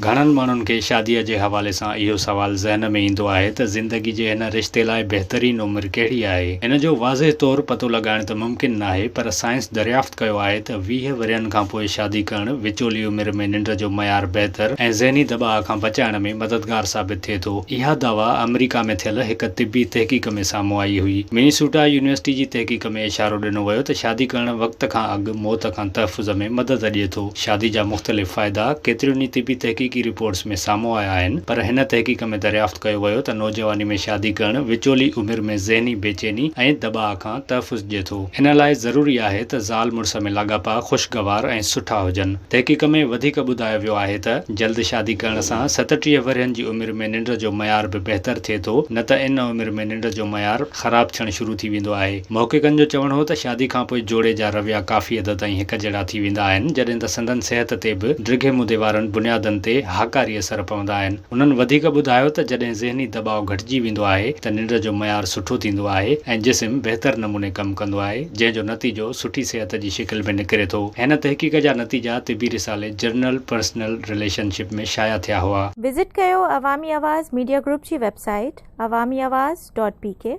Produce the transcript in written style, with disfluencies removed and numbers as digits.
گهڻن ماڻهن کي شاديء جي حوالي سان اهو سوال ذهن ۾ ايندو آهي ته زندگي جي هن رشتي لاء بهترين عمر ڪهڙي آهي؟ ان جو واضح طور پتو لڳائڻ ته ممڪن ناهي پر سائنس دريافت ڪيو آهي ته 20 ورهين کانپوء شادي ڪرڻ وچولي عمر ۾ ننڊ جو معيار بهتر ۽ ذهني دٻاء کان بچائڻ ۾ مددگار ثابت ٿئي ٿو. اها دعويٰ آمريڪا ۾ ٿيل هڪ طبي تحقيق ۾ سامهون آئي هئي. منيسوٽا يونيورسٽي جي تحقيق ۾ اشارو ڏنو ويو ته شادي ڪرڻ وقت کان اڳ موت کان تحفظ ۾ مدد ڏئي ٿو. شادي جا مختلف فائدا ڪيتريون ئي طبي تحقيقي رپورٽس ۾ سامهون آيا آهن پر هن تحقيق ۾ دريافت ڪيو ويو ته نوجواني ۾ شادي ڪرڻ وچولي عمر ۾ ذهني بيچيني ۽ دٻاء کان تحفظ ڏئي ٿو. ان لاء ضروري آهي ته زال مڙس ۾ لاڳاپا خوشگوار ۽ سٺا هجن. تحقيق ۾ وڌيڪ ٻڌايو ويو آهي ته جلد شادي ڪرڻ سان 37 ورهين جي عمر ۾ ننڊ جو معيار به بهتر ٿئي ٿو نه ته ان عمر ۾ ننڊ جو معيار خراب ٿيڻ شروع ٿي ويندو آهي. محققن جو چوڻ هو ته شادي کانپوء جوڙي جا رويا ڪافي حد تائين هڪ جهڙا ٿي ويندا آهن، جڏهن ته سندن صحت تي به ڊگهي مدي وارن بنيادن تي هاڪاري اثر پوندا آهن. انهن وڌيڪ ٻڌايو ته جڏهن ذهني دٻاء گهٽجي ويندو آهي ته ننڊ جو معيار سٺو ٿيندو آهي ۽ جسم بهتر نموني ڪم ڪندو آهي، جنهن جو نتيجو سٺي صحت جي شڪل ۾ نڪري ٿو. هن تحقيق جا نتيجا طبي رسالي جرنل پرسنل رليشن شپ ۾ شايع ٿيا هئا. وزٽ ڪيو عوامي آواز ميڊيا گروپ جي web site Awami Awaz dot P K.